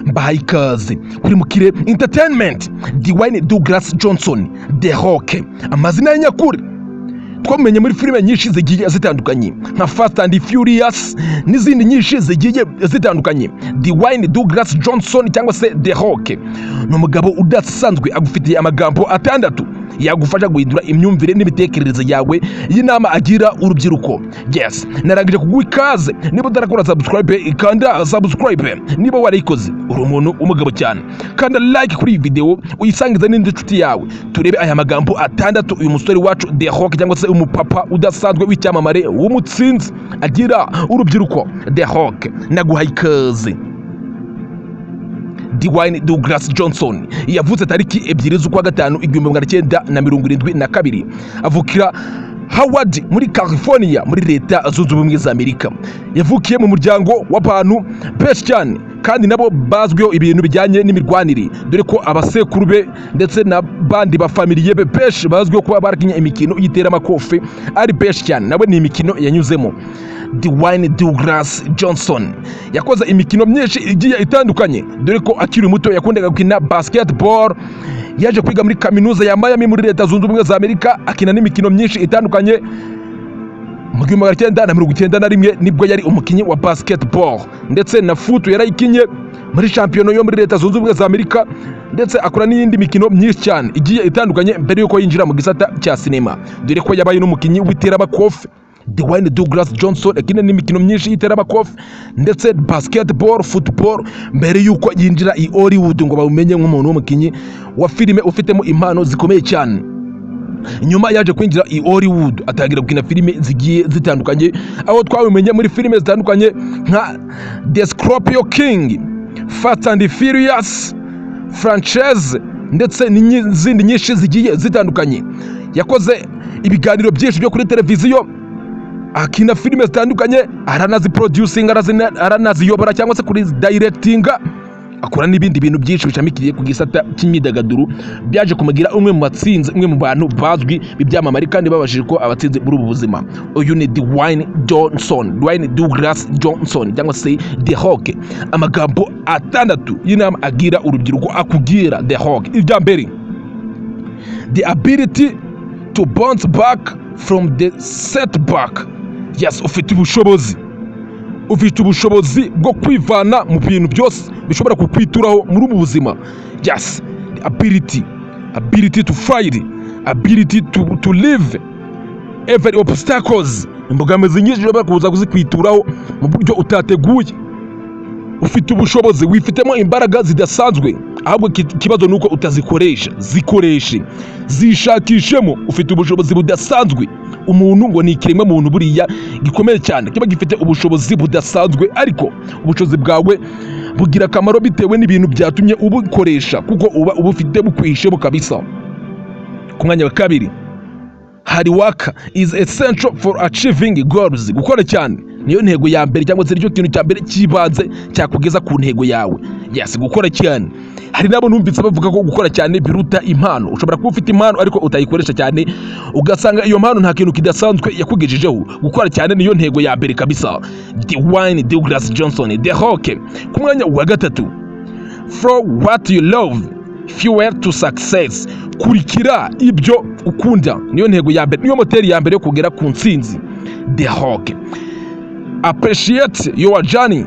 Mbahaye ikaze kuri Mukire Entertainment. Dwayne Douglas Johnson, The Rock, amazina ye nyakuri, twamumenye muri filime nyinshi zigiye zitandukanye nka Fast and Furious n'izindi nyinshi zigiye zitandukanye. Dwayne Douglas Johnson cyangwa se The Rock ni umugabo udasanzwe. Agufitiye amagambo atandatu yagufasha guhindura imyumvire n'imitekerereze yawe y'inama agira urubyiruko. Yes, narangije kuguha ikaze. Niba utarakora subscribe, kanda subscribe. Niba warayikoze, uri umuntu w'umugabo cyane. Kanda like kuri iyi video, uyisangize n'indi nshuti yawe, turebe aya magambo atandatu uyu musore wacu The Rock cyangwa se umupapa udasanzwe w'icyamamare w'umutsinzi agira urubyiruko. The Rock, naguhaye ikaze. Dwayne Douglas Johnson yavutse tariki 2 z'ukwa gatanu 1972, avukira Hayward muri California, muri Leta Zunze Ubumwe za Amerika. Yavukiye mu muryango w'abantu benshi cyane kandi nabo bazwiho ibintu bijyanye n'imirwanire, dore ko abasekuru be ndetse n'abandi bafamiliye be benshi bazwiho kuba barakinye imikino y'iteramakofe ari benshi cyane. Nawe ni imikino yanyuzemo. Dwayne Douglas Johnson yakoze imikino myinshi igiye itandukanye, dore ko akiri muto yakundaga gukina basketball. Yaje kwiga muri Kaminuza ya Miami muri Leta Zunze Ubumwe za Amerika, akina n'imikino myinshi itandukanye. Mu 1991 nibwo yari umukinnyi wa basketball, ndetse na foot yarayikinye muri shampiyona yo muri Leta Zunze Ubumwe za Amerika, ndetse akora n'iyindi mikino myinshi cyane igiye itandukanye mbere y'uko yinjira mu gisata cya sinema, dore ko yabaye n'umukinnyi w'iteramakofe. Dwayne Douglas Johnson akina n'imikino myinshi y'iteramakofe ndetse basketball, football, mbere y'uko yinjira i Hollywood ngo bawumenye nk'umuntu w'umukinnyi wa filime ufitemo impano zikomeye cyane. Nyuma yaje kwinjira i Hollywood, atangira gukina filime zigiye zitandukanye, aho twabimenye muri filime zitandukanye nka The Scorpion King, Fast and Furious franchise, ndetse n'izindi nyinshi zigiye zitandukanye. Yakoze ibiganiro byinshi byo kuri televiziyo, akina filime zitandukanye, aranaziproducinga, aranaziyobora cyangwa se kuri directinga, akora n'ibindi bintu byinshi bishamikiye ku gisata cy'imyidagaduro. Byaje kumugira umwe mu batsinze, umwe mu bantu bazwi b'ibyamamare kandi babashije ko abatsinze muri ubu buzima. Uyu ni Dwayne Johnson, Dwayne Douglas Johnson cyangwa se The Rock. Amagambo atandatu y'inama agira urubyiruko, akubwira The Rock. Ibya mbere, the ability to bounce back from the setback. Yes, ufite ubushobozi bwo kwivana mu bintu byose bishobora kukwituraho muri ubu buzima. Yes, the ability to fight, ability to live every obstacles, imbogamizi nyinshi zishobora kuza kuzikwituraho mu buryo utateguye. Ufite ubushobozi, wifitemo imbaraga zidasanzwe, ahubwo ikibazo ni uko utazikoresha. Zikoreshe, zishakishemo. Ufite ubushobozi budasanzwe. Umuntu ngo ni ikiremwa muntu buriya gikomeye cyane, kiba gifite ubushobozi budasanzwe, ariko ubushobozi bwawe bugira akamaro bitewe n'ibintu byatumye ubukoresha, kuko uba ubufite bukwihishemo kabisa. Ku mwanya wa kabiri, hard work is essential for achieving goals. Gukora cyane niyo ntego ya mbere, cyangwa se nicyo kintu cya mbere cy'ibanze cyakugeza ku ntego yawe. Yes, gukora cyane. Hari n'abo numvise bavuga ko gukora cyane biruta impano. Ushobora kuba ufite impano ariko utayikoresha cyane, ugasanga iyo mpano nta kintu kidasanzwe yakugejejeho. Gukora cyane niyo ntego ya mbere kabisa. Dwayne Douglas Johnson, The Rock. Ku mwanya wa gatatu, follow what you love, fuel to success. Kurikira ibyo ukunda niyo ntego ya mbere, niyo moteri ya mbere yo kugera ku ntsinzi. The Rock. Appreciate your journey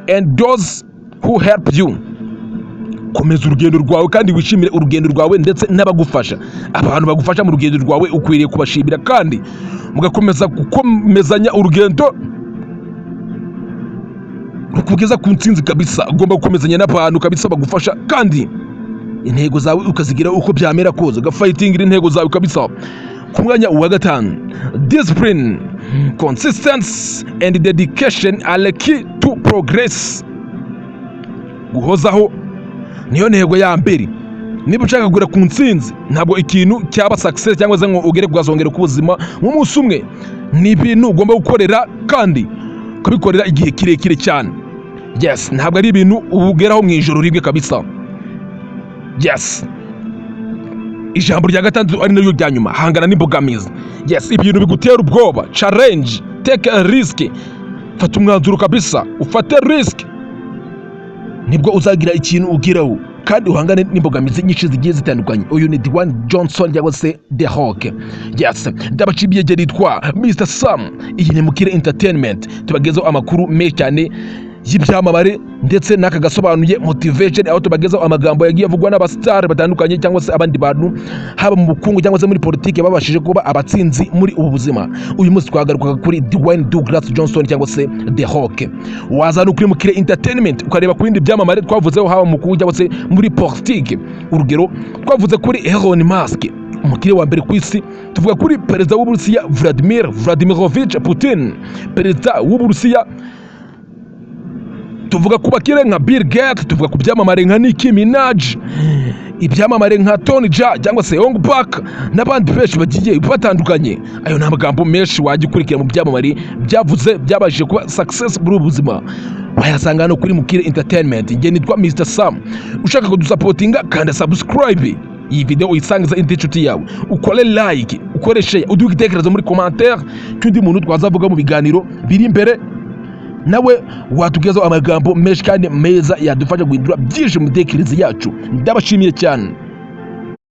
and those who help you. Komeza urugendo rwawe kandi wishimire urugendo rwawe ndetse n'abagufasha. Abantu bagufasha mu rugendo rwawe ukwiriye kubashimira kandi mugakomeza gukomezanya urugendo rukugeza ku ntsinzi kabisa. Ugomba gukomezanya n'abantu kabisa bagufasha, kandi intego zawe ukazigira uko byamera kose, ugafightingira intego zawe kabisa. Ku mwanya wa gatanu, discipline, consistency and dedication are key to progress. Guhozaho niyo ntego ya mbere niba ushaka kugera ku ntsinzi. Ntabwo ikintu cyaba success cyangwa se ngo ugere ku gasongero k'ubuzima nk'umunsi umwe. Ni ibintu ugomba gukorera kandi ukabikorera igihe kirekire cyane. Yes, ntabwo ari ibintu ugeraho mu ijoro rimwe kabisa. Yes, ijambo rya gatandatu ari naryo rya nyuma, hangana n'imbogamizi. Yes, ibintu bigutera ubwoba, challenge, take a risk. Fata umwanzuro kabisa, ufate risk. Nibwo uzagira ikintu ugeraho kandi uhangane n'imbogamizi nyinshi zigiye zitandukanye. Uyu ni Dwayne Johnson cyangwa se The Rock. Yes, ndabashimiye. Nitwa Mr Sam, iyi ni Mukire Entertainment. Tubagezaho amakuru menshi cyane y'ibyamamare ndetse n'aka gasobanuye motivation, aho tubagezaho amagambo yagiye avugwa n'abasitari batandukanye cyangwa se abandi bantu, haba mu bukungu cyangwa se muri politiki, babashije kuba abatsinzi muri ubu buzima. Uyu munsi twagarukaga kuri Dwayne Douglas Johnson cyangwa se The Rock. Waza no kuri Mukire Entertainment ukareba ku bindi byamamare twavuzeho, haba mu bukungu cyangwa se muri politiki. Urugero, twavuze kuri Elon Musk, umukire wa mbere ku isi. Tuvuga kuri perezida w'Uburusiya Vladimir Vladimirovich Putin, perezida w'Uburusiya. Tuvuga ku bakire nka Bill Gates, tuvuga ku byamamare nka Nicki Minaj, ibyamamare nka Tony Jaa cyangwa se Ong Bak n'abandi benshi bagiye batandukanye. Ayo ni amagambo menshi wajya ukurikira mu byamamare byavuze, byabashije kuba success muri ubu buzima. Wayasanga hano kuri Mukire Entertainment. Njye nitwa Mr Sam. Ushaka kudusapotinga, kanda subscribe, iyi video uyisangiza indi nshuti yawe, ukore like, ukore share, uduhe igitekerezo muri commentaire cy'undi muntu twazavuga mu biganiro biri imbere. Nawe watugezaho amagambo menshi kandi meza yadufasha guhindura byinshi mu mitekerereze yacu. Ndabashimiye cyane.